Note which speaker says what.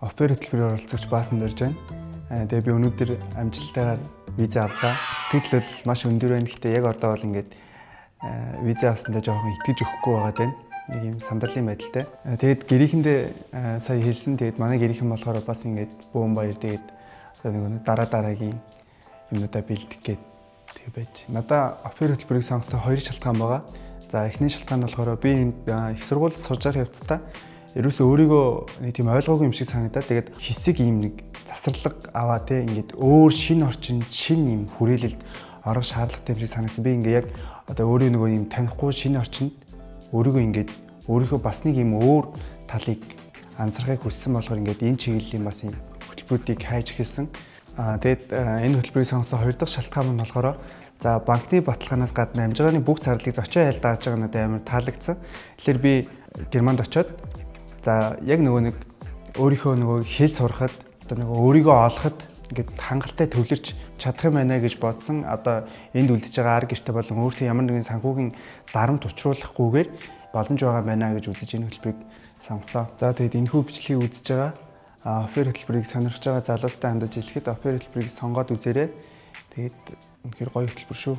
Speaker 1: Au pair хөтөлбөрөөр оролцогч Баасан дорж байна. Тэгээ би өнөөдөр амжилттайгаар виза авлаа. Сэтгэл бол маш өндөр байна. Гэхдээ яг одоо бол ингээд виза авсандаа жоохон итгэж өгөхгүй байгаа даа. Нэг юм сандарлын байдалтай. Тэгээд гэрийнхэндээ сая хэлсэн. Тэгээд манай гэрийнхэн болохоор бас ингээд бөөн баяр, тэгээд одоо нэг дараа дараагийн юмнуудаа бэлдэх гээд тэг байж. Надаа au pair хөтөлбөрийг сонгосон хоёр шалтгаан байгаа. За, эхний шалтгаан нь болохоор би энд их сургуульд сурж байгаа явцдаа ерөөсөө өөрийгөө нэг тийм ойлгоогүй юм шиг санагдаад, тэгээд хэсэг ийм нэг завсарлага аваа те, ингээд өөр шинэ орчин, шинэ юм хүрээлэлд орох шаардлагатай юм шиг санагдсан. Би ингээд яг одоо өөрөө нөгөө юм танихгүй шинэ орчинд өөрийгөө ингээд өөрийнхөө бас нэг юм өөр талыг анзаарахыг хүссэн болохоор ингээд энэ чиглэлийн бас юм хөтөлбөрүүдийг хайж эхэлсэн. Аа, тэгээд энэ хөтөлбөрийг сонгосон хоёр дахь шалтгаан нь болохоор, за, банкны баталгаанаас гадна амжиргааны бүх зарлалыг зочоо айл дааж байгаа надад амар таалагдсан. Тэгэхээр би Германд очиод, за, яг нөгөө нэг өөрийнхөө нөгөө хэл сурахад, одоо нөгөө өөрийгөө олоход ингээд хангалттай төвлөрч чадах юм байна гэж бодсон. Одоо энд үлдэж байгаа ар гэрте болон өөртөө ямар нэгэн санхүүгийн дарамт учруулахгүйгээр боломж байгаа байна гэж үзэж энэ хөтөлбөрийг сонгосон. За, тэгээд энэхүү бичлэгийг үзэж байгаа au pair хөтөлбөрийг сонирхож байгаа залуустай хандаж хэлэхэд au pair хөтөлбөрийг сонгоод үзээрэй. Тэгээд үнэхээр гоё хөтөлбөр шүү.